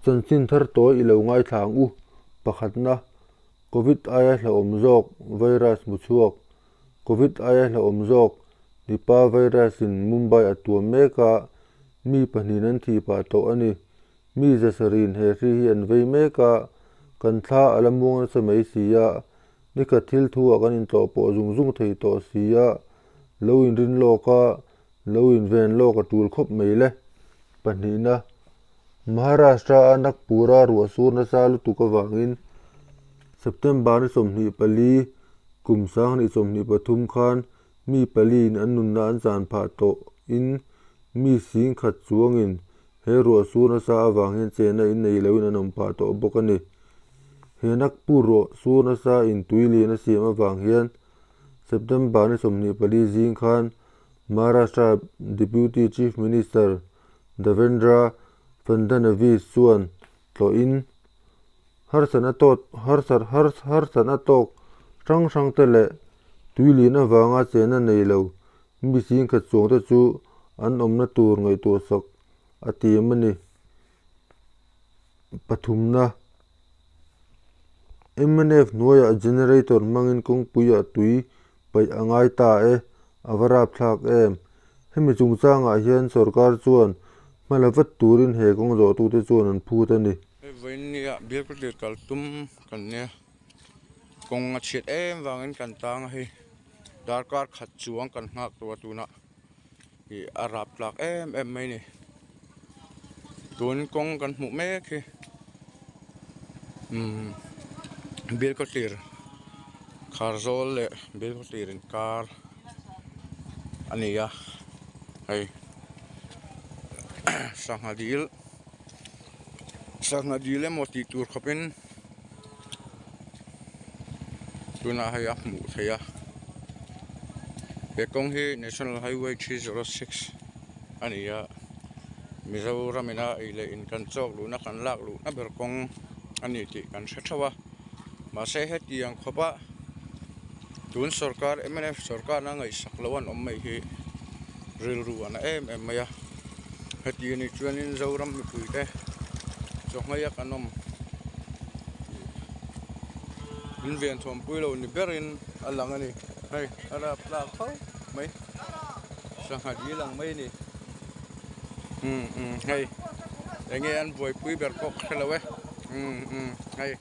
Chanchin thar tawi i lo ngaithla ang u. Pakhatna, Covid aia hlauhawm zawk virus hmu chhuak. Covid aia hlauhawm zawk Nipah virus in Mumbai a tuam mek a, mi pahnihin an thih pah tawh a ni. Mi zasarihin he hri hi an vei mek a, kan thla a la muang nasa mai si a, nikhat thil thu ah kan intlawh pawh zung zung thei tawh si a, lo inrin lawk a, Lo inven lawk a tul khawp mai le. Pahnihna, Maharashtra-a Nagpur-a ruah sur nasa lutuk avangin September ni 24, kum 2023 khan mi paliin an nunna an chan phah tawhin mi sing khat chuangin he ruah sur nasa avang hian chenna in nei loin an awm phah tawh bawk a ni. He Nagpur ruah sur nasa in tui lian a siam avang hian September ni 24 zing khan Maharashtra Deputy Chief Minister Devendra Fadnavis chuan tlawhin harsatna tawt harsatna tawk hrang hrang te leh tuilian avanga chenna nei lo mi singkhat chuang te chu an awmna tur ngaihtuahsak a tiam a ni. Pathumna, mnf hnuaiah generator hmangin kawngpuiah tui paih a ngai ta e, a va rapthlak em? Hemi chungchangah hian sorkar chuan hma la vat turin he kawng zawhtute chuan an phut a ni. Hei vawiin bial kawtlir kal tum kan nia, kawng a chhiat em vangin kan tang a hei, darkar khat chuang kan nghak tawh a tunah ih a raptlak em em mai a ni, tun kawng kan hmuh mek hi umm bial kawtlir. Kharzawl leh Bilkhawthlir inkar a ni a hei sangha dil sangha dil emaw tih tur khawpin tunah hei a hmuh theih a he kawng hi national highway 306 a ni a Mizoram ina ei leh in kan chawk luhna kan lak luhna ber kawng a ni tih kan hre theuh a. Mahse hetiang khawpa tun sorkar mnf sorkarna ngaihsak loh an awm mai hi rilru a na em em mai a. Heti anih chuanin Zoram mipuite chawhmei a kan awm in ven thuampui lo ni berin a lang a ni. Hei a rap tlak tho mai sangha dil ang mai a ni. Umm umm hei enge an buaipui ber pawh ka hrelo e umm umm hei.